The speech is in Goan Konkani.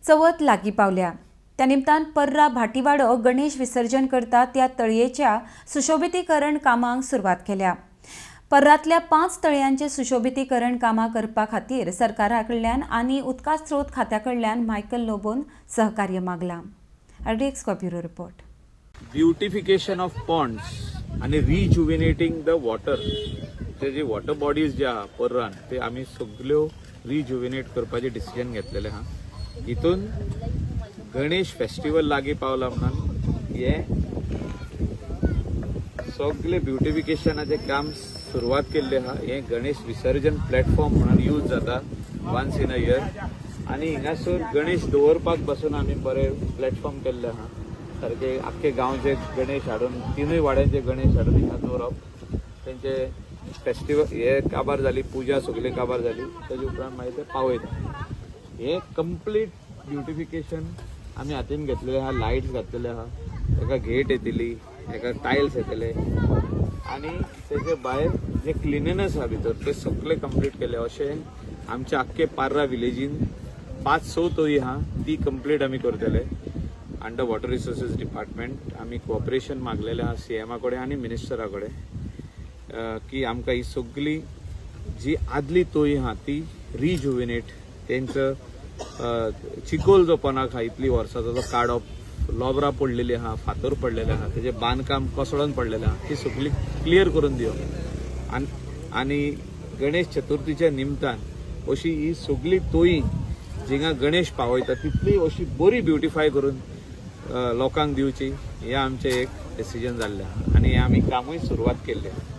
चवथ लागीं पावल्या. त्या निमतान पर्रा भाटीवाडो गणेश विसर्जन करता त्या तळयेच्या सुशोभितीकरण कामांक सुरवात केल्या. पर्रांतल्या 5 तळयांचे सुशोभितीकरण कामां करपा खातीर सरकारा कडल्यान आनी उदका स्रोत खात्या कडल्यान मायकल लोबोन सहकार्य मागलां. RDX bureau report. Beautification of ponds आनी रिज्युविनेटींग the water. ते जे वॉटर बॉडीज जे आहा पर्रान, ते आमी सगल्यो रिज्युविनेट करपाचें डिसिजन घेतलेलें आहा. हितून गणेश फेस्टिवल लागीं पावला म्हणून हे सगळे ब्युटिफिकेशनाचें काम सुरवात केल्लें आहा. हें गणेश विसर्जन प्लॅटफॉर्म म्हणून यूज जाता वन्स इन अ इयर आनी हिंगासर गणेश दवरपाक बसून आमी बरें प्लॅटफॉर्म केल्लें आहा. सारके आख्खे गांवचे गणेश हाडून, तिनूय वाड्यांचे गणेश हाडून हिंगा दवरप. तेंचे फेस्टिवल हे काबार जाली, पुजा सगळी काबार जाली, तेजे उपरांत मागीर ते पावयता. हे कंप्लीट ब्युटिफिकेशन आमी हातीन घेतलेले आहा. लायट्स घातलेले आहा, ताका गेट येतली, ताका टायल्स येतले आनी तेजे भायर जे क्लिनिनेस आहा भितर, ते सगळे कंप्लीट केले. अशें आमच्या आख्खे पार्रा विलेजीन पांच स तळी आहा, ती कंप्लीट आमी करतले. अंडर वॉटर रिसोर्सीस डिपार्टमेंट आमी कोऑपरेशन मागलेलें आहा सीएमा कडेन आनी मिनिस्टरा कडेन की आमकां ही सगळी जी आदली तोयी आहा ती रिजुविनेट, तेंचो चिकोल जो पणाक आहा इतली वर्सां, ताजो काडप, लोबरां पडलेली आहा, फातर पडलेले आहा, तेजें बांदकाम कोसळून पडलेलें आहा, ती सगळी क्लियर करून दिवप आनी गणेश चतुर्थीच्या निमतान अशी ही सगळी तोयी जिंगा गणेश पावयता, तितली अशी बरी ब्युटिफाय करून लोकांक दिवची, हें आमचें एक डिसिजन जाल्लें आहा आनी हें आमी कामूय सुरवात केल्लें आहा.